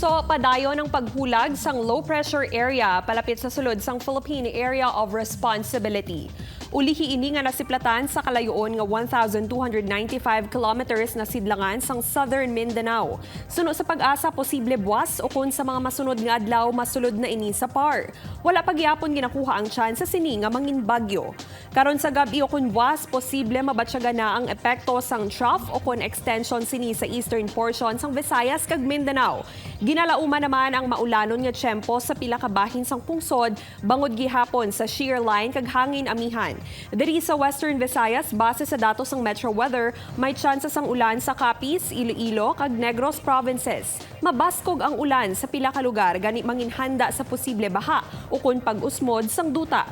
Kapuso, padayon ang paghulag sang low pressure area palapit sa sulod sang Philippine Area of Responsibility. Ulihi ini nga nasiplatan sa kalayoon nga 1,295 kilometers na sidlangan sang Southern Mindanao. Suno sa PAGASA, posible buwas o kon sa mga masunod nga adlaw masulod na ini sa PAR. Wala pa gihapon ginakuha ang tsansa sini nga mangin bagyo. Karon sa gabi o kon buwas, posible mabatsyagan na ang epekto sang trough o kon extension sini sa eastern portion sang Visayas kag Mindanao. Ginalauman naman ang maulanon nga tiyempo sa pila ka bahin sang pungsod bangod gihapon sa shear line kag hangin amihan. Diri sa Western Visayas, base sa datos ng Metro Weather, may tsansa sang ulan sa Capiz, Iloilo kag Negros provinces. Mabaskog ang ulan sa pila ka lugar, gani manginhanda sa posible baha o kon pag-usmod sang duta.